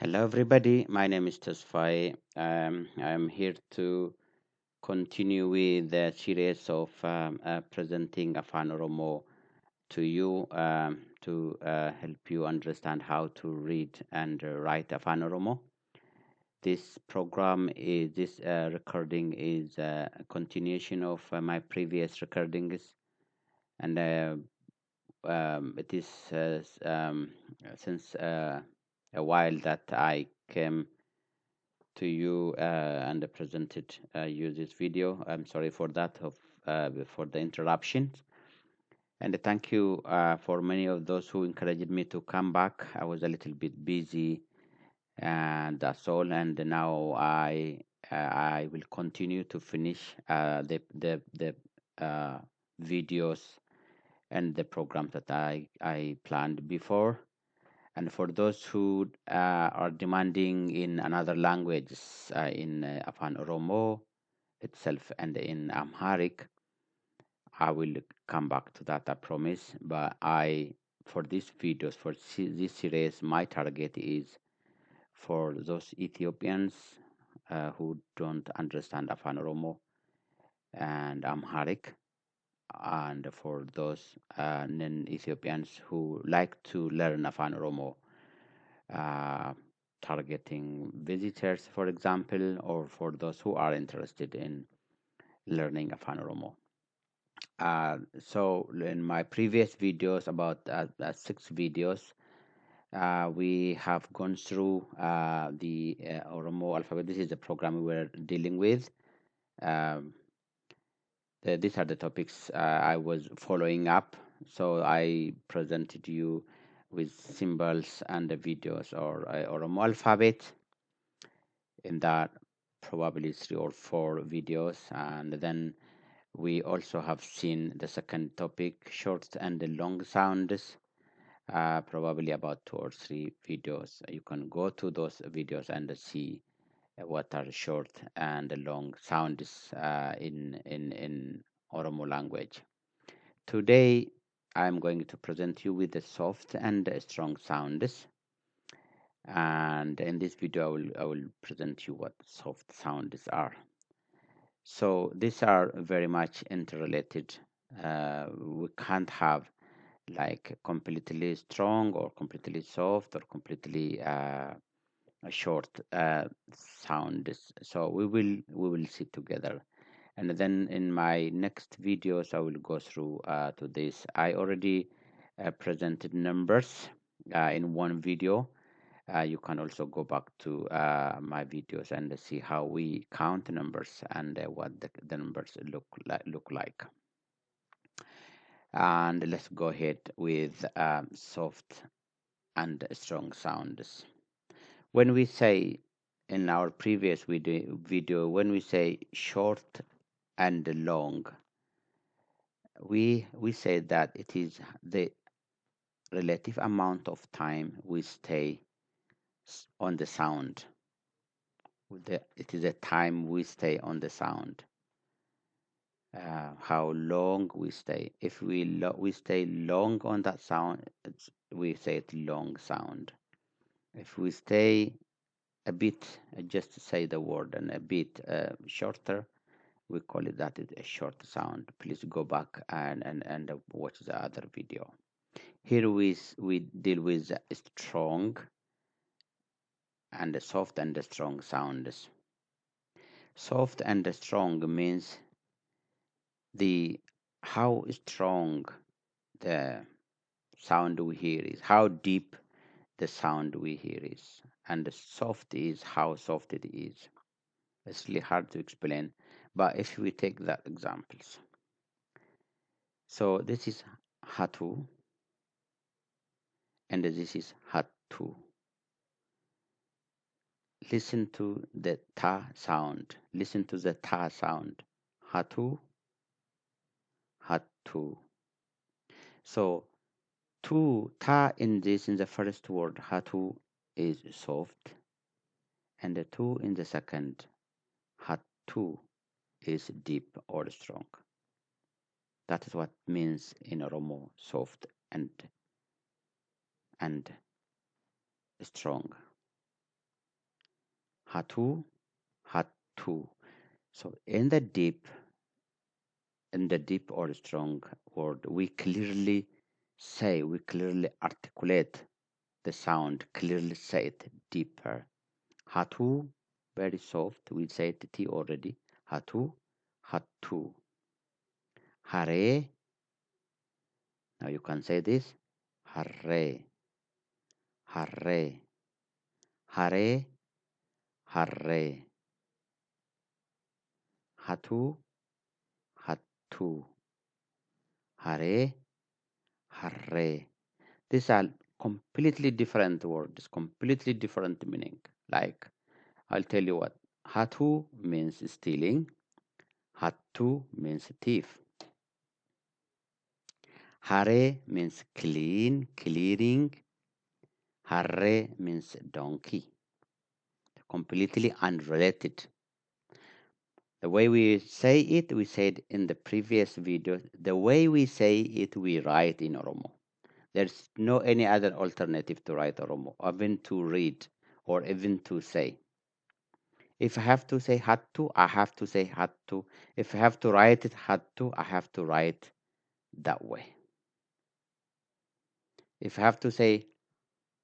Hello, everybody. My name is Tasfai. I'm here to continue with the series of presenting Afan Oromo to you to help you understand how to read and write Afan Oromo. This program is this recording is a continuation of my previous recordings, and it is since a while that I came to you and presented you this video. I'm sorry for that for the interruptions, and thank you for many of those who encouraged me to come back. I was a little bit busy, and that's all. And now I will continue to finish the videos and the programs that I planned before. And for those who are demanding in another languages, in Afan Oromo itself and in Amharic, I will come back to that, I promise. But for these videos, for this series, my target is for those Ethiopians who don't understand Afan Oromo and Amharic, and for those non-Ethiopians who like to learn Afan Oromo, uh, targeting visitors, for example, or for those who are interested in learning Afan Oromo. So in my previous videos, about 6 videos, we have gone through the Oromo alphabet. This is the program we were dealing with. Um, these are the topics I was following up. So I presented you with symbols and the videos or Oromo alphabet in that probably 3 or 4 videos, and then we also have seen the second topic, short and the long sounds, probably about 2 or 3 videos. You can go to those videos and see what are short and long sounds in Oromo language. Today I'm going to present you with the soft and strong sounds, and in this video I will present you what soft sounds are. So these are very much interrelated. We can't have like completely strong or completely soft or completely short sounds. So we will see together, and then in my next videos I will go through to this. I already presented numbers in one video. You can also go back to my videos and see how we count numbers and what the numbers look like. And let's go ahead with soft and strong sounds. When we say in our previous video, when we say short and long, we say that it is the relative amount of time we stay on the sound. It is the time we stay on the sound. How long we stay. If we stay long on that sound, we say it long sound. If we stay a bit, just to say the word, and a bit shorter, we call it that is a short sound. Please go back and watch the other video. Here we deal with strong and soft and strong sounds. Soft and strong means the how strong the sound we hear is, how deep the sound we hear is, and the soft is how soft it is. It's really hard to explain, but if we take that examples, so this is hatu and this is hatu. Listen to the ta sound. Listen to the ta sound. Hatu, hatu. So ta in the first word hatu is soft, and the tu in the second hatu is deep or strong. That is what means in Oromo soft and strong. hatu, hatu. So in the deep or strong word, we clearly articulate the sound, clearly say it deeper. Hatu, very soft. We said T already. Hatu, hatu. Hare. Now you can say this. Hare, hare, hare, hare. Hatu, hatu. Hare, hare. These are completely different words, completely different meaning. Like, I'll tell you what. Hatu means stealing. Hatu means thief. Hare means clean, clearing. Hare means donkey. Completely unrelated. The way we say it, we said in the previous video, the way we say it, we write in Oromo. There's no any other alternative to write Oromo, even to read or even to say. If I have to say hattu, I have to say hattu. If I have to write it hattu, I have to write that way. If I have to say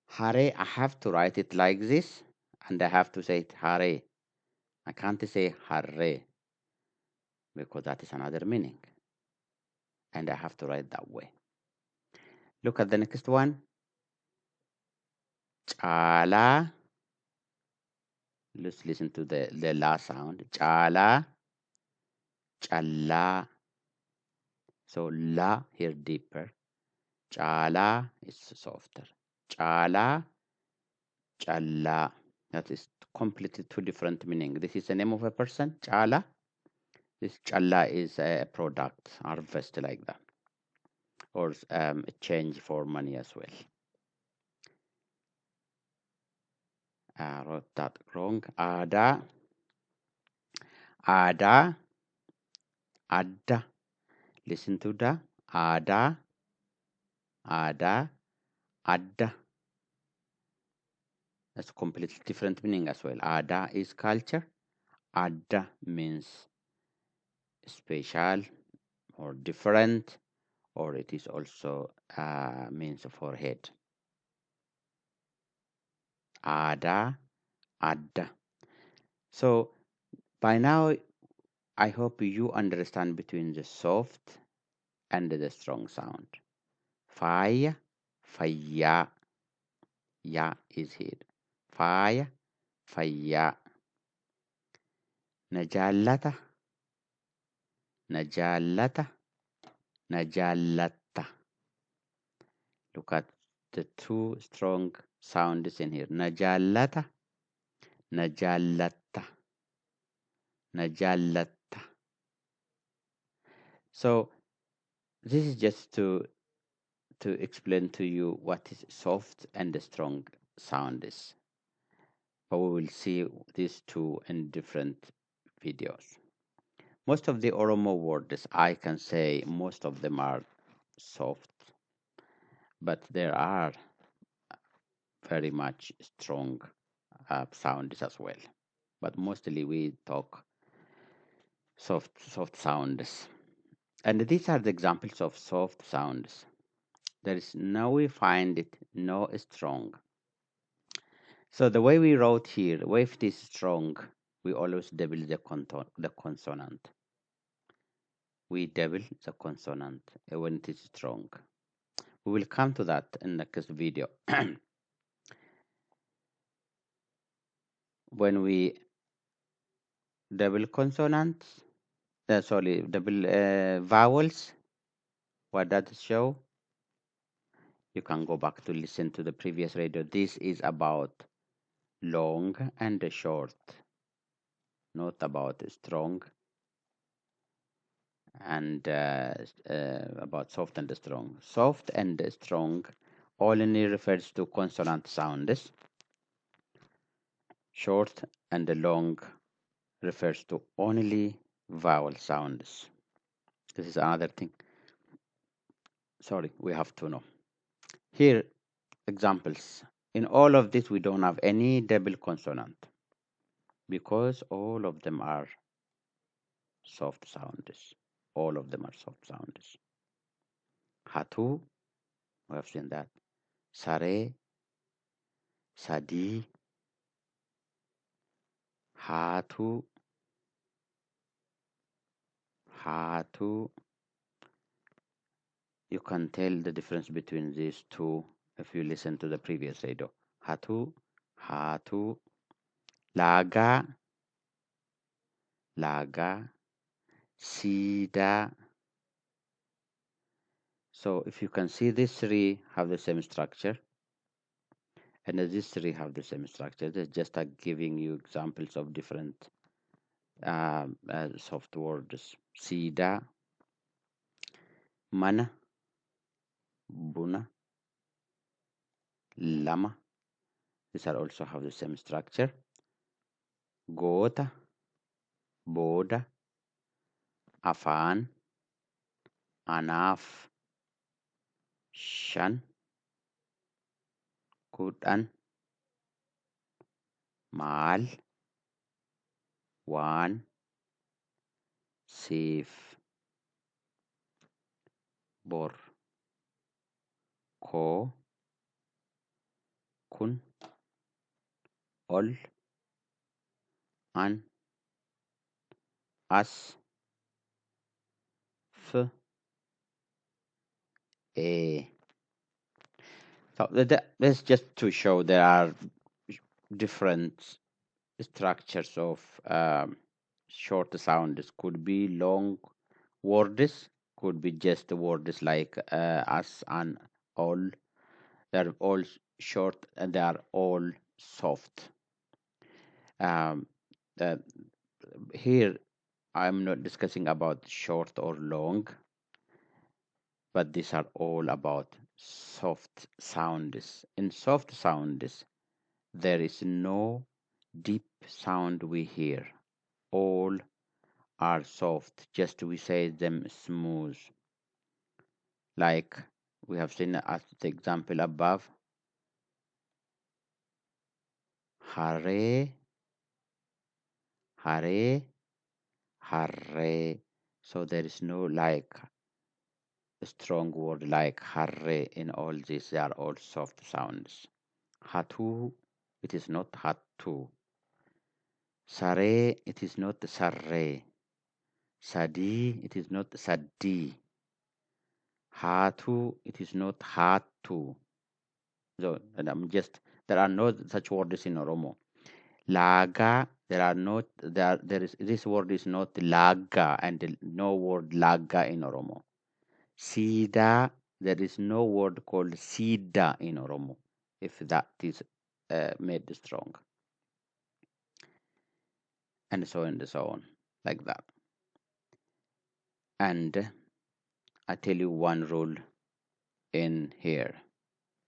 hare, I have to write it like this, and I have to say it hare. I can't say hare because that is another meaning, and I have to write that way. Look at the next one. Chala. Let's listen to the la sound. Chala. Challa. So la here deeper. Chala is softer. Chala. Challa. That is completely two different meaning. This is the name of a person. Chala. This challa is a product, harvest like that, or a change for money as well. I wrote that wrong. Ada. Ada. Ada. Listen to the ada. Ada. Ada. That's completely different meaning as well. Ada is culture. Ada means special or different, or it is also means forehead. Ada. Ada. So by now, I hope you understand between the soft and the strong sound. Faya, faya. Ya is here. Faya, faya. Najallata, najallata, najallatta. Look at the two strong sounds in here. Najallata, najallatta, najallatta. So this is just to explain to you what is soft and the strong sound is. But we will see these two in different videos. Most of the Oromo words, I can say most of them are soft, but there are very much strong sounds as well. But mostly we talk soft sounds. And these are the examples of soft sounds. There is no we find it no strong. So the way we wrote here, if it is strong, we always double the consonant. We double the consonant when it is strong. We will come to that in the next video. When we double consonants, double vowels, what does it show? You can go back to listen to the previous radio. This is about long and short, not about strong and about soft and strong. Soft and strong only refers to consonant sounds. Short and long refers to only vowel sounds. This is another thing. Sorry, we have to know. Here, examples. In all of this, we don't have any double consonant. because all of them are soft sounds. All of them are soft sounds. Hatu, we have seen that. Sare, Sadi, Hatu, Hatu. You can tell the difference between these two if you listen to the previous radio. Hatu, Hatu, Laga, Laga, Sida. So if you can see, these three have the same structure, and these three have the same structure. They're just giving you examples of different soft words. Sida, Mana, Buna, Lama. These are also have the same structure. Gota, Boda, Afan, Anaf, Shan, Kudan, Mal, Wan, Sif, Bor, Ko, Kun, Ol, An, As, F, A. So that's just to show there are different structures of short sounds. Could be long words, could be just words like as and all. They're all short and they are all soft. Um, uh, Here I'm not discussing about short or long, but these are all about soft sounds. In soft sounds, there is no deep sound we hear. All are soft, just we say them smooth. Like we have seen as the example above. Hare, hare, hare. So there is no like a strong word like hare in all these. They are all soft sounds. Hatu, it is not hatu. Sare, it is not sarre. Sadi, it is not sadi. Hatu, it is not hatu. So, and I'm just, there are no such words in Oromo. Laga, there are not, there is, this word is not laga, and no word laga in Oromo. Sida, there is no word called sida in Oromo, if that is made strong. And so on and so on, like that. And I tell you one rule in here,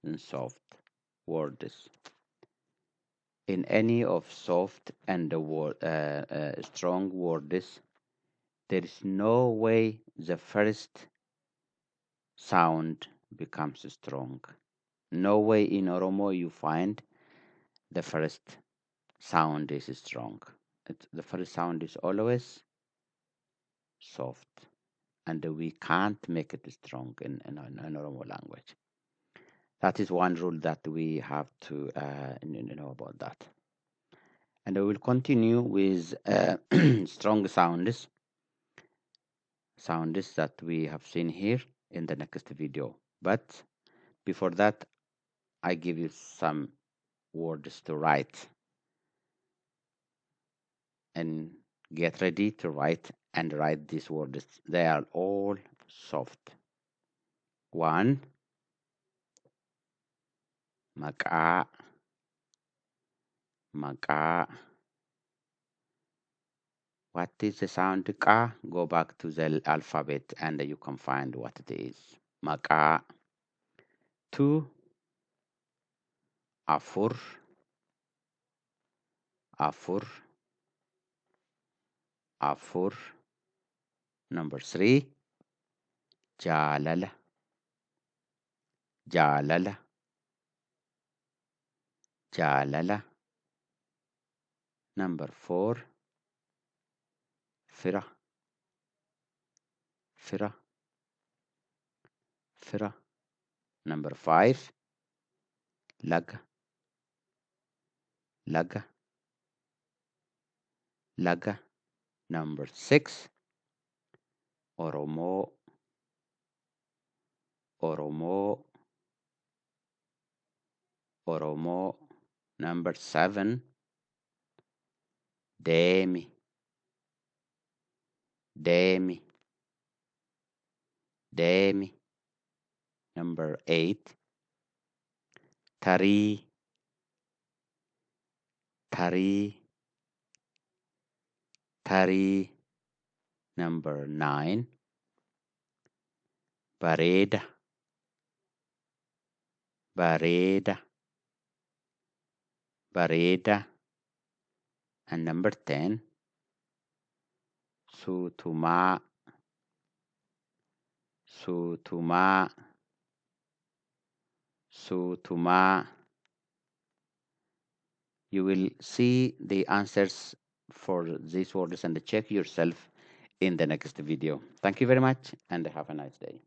in soft words. In any of soft and strong words, there is no way the first sound becomes strong. No way in Oromo you find the first sound is strong. The first sound is always soft, and we can't make it strong in Oromo language. That is one rule that we have to know about that. And I will continue with strong sounds that we have seen here in the next video. But before that, I give you some words to write, and get ready to write and write these words. They are all soft. One, maka, maka. What is the sound ka? Go back to the alphabet and you can find what it is. Maka. Two, afur, afur, afur. Number three, jalala, jalala, jalala. Number 4, fira, fira, fira. Number 5, laga, laga, laga. Number 6, oromo, oromo, oromo. Number 7, demi, demi, demi. Number 8, tari, tari, tari. Number 9, bareda, bareda, bareda. And number 10, sutuma, sutuma, sutuma. You will see the answers for these words and check yourself in the next video. Thank you very much and have a nice day.